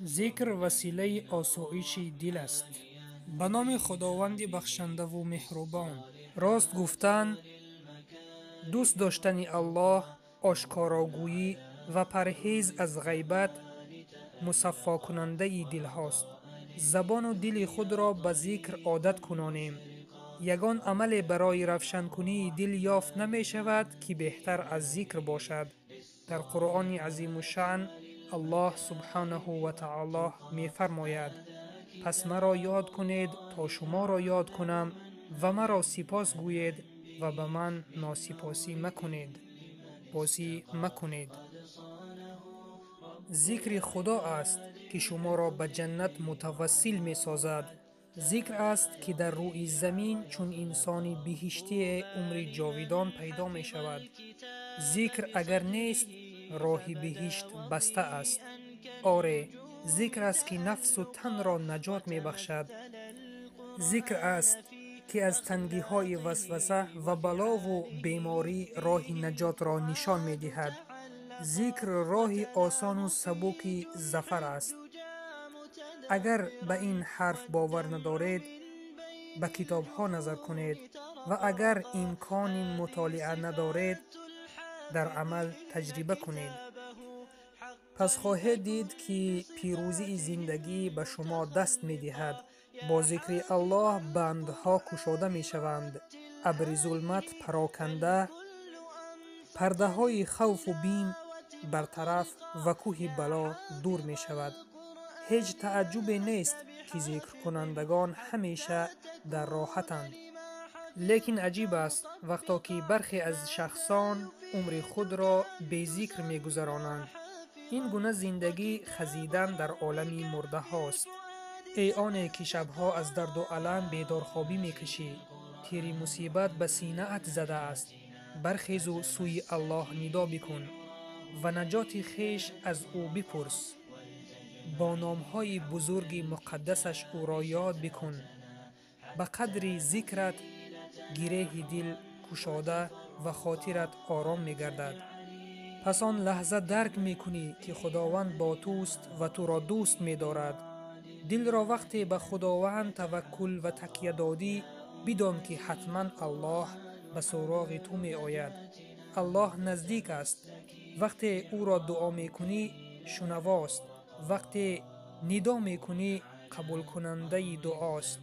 Зикр василаи осоиши дил аст. Ба номи Худованди бахшандаву меҳрубон. Рост гуфтан, дӯст доштани Аллоҳ, ошкорогӯӣ ва парҳез аз ғайбат мусаффокунандаи дилҳост. Забону дили худро ба зикр одат кунонем. Ягон амале барои равшанкунии дил ёфт намешавад, ки беҳтар аз зикр бошад. Дар Қуръони азимушшаън Аллоҳ субҳанаҳу ва таоло мефармояд: пас маро ёд кунед, то шуморо ёд кунам, ва маро сипос гӯед ва ба ман носипосӣ макунед. Посӣ макунед. Зикри Худо аст, ки шуморо ба ҷаннат мутавассил месозад. Зикр аст, ки дар рӯи замин чун инсони биҳиштие умри ҷовидон пайдо мешавад. Зикр агар нест, роҳи биҳишт баста аст. Оре, зикр аст, ки нафсу танро наҷот мебахшад. Зикр аст, ки аз тангиҳои васваса ва балову беморӣ роҳи наҷотро нишон медиҳад. Зикр роҳи осону сабуки зафар аст. Агар ба ин ҳарф бовар надоред, ба китобҳо назар кунед ва агар имкони мутолиа надоред, дар амал таҷриба кунед. Пас хоҳед дид, ки пирӯзии зиндагӣ ба шумо даст медиҳад. Бо зикри Аллоҳ бандҳо кушода мешаванд, абри зулмат пароканда, пардаҳои хавфу бим бартараф ва кӯҳи бало дур мешавад. Ҳеҷ тааҷҷубе нест, ки зикркунандагон ҳамеша дар роҳатанд. Лекин аҷиб аст, вақто ки бархе аз шахсон умри худро безикр мегузаронанд. Ин гуна зиндагӣ хазидан дар олами мурдаҳост. Эй оне, ки шабҳо аз дарду алам бедорхобӣ мекашӣ, тири мусибат ба синаат задааст, бархезу сӯи Аллоҳ нидо бикун ва наҷоти хеш аз ӯ бипурс. Бо номҳои бузурги муқаддасаш ӯро ёд бикун. Ба қадри зикрат гиреҳи дил кушода ва хотират ором мегардад. Пас он лаҳза дарк мекунӣ, ки Худованд бо туст ва туро дӯст медорад. Дилро вақте ба Худованд таваккул ва такя додӣ, бидон, ки ҳатман Аллоҳ ба суроғи ту меояд. Аллоҳ наздик аст. Вақте ӯро дуо мекунӣ, шунавост. Вақте нидо мекунӣ, қабулкунандаи дуост.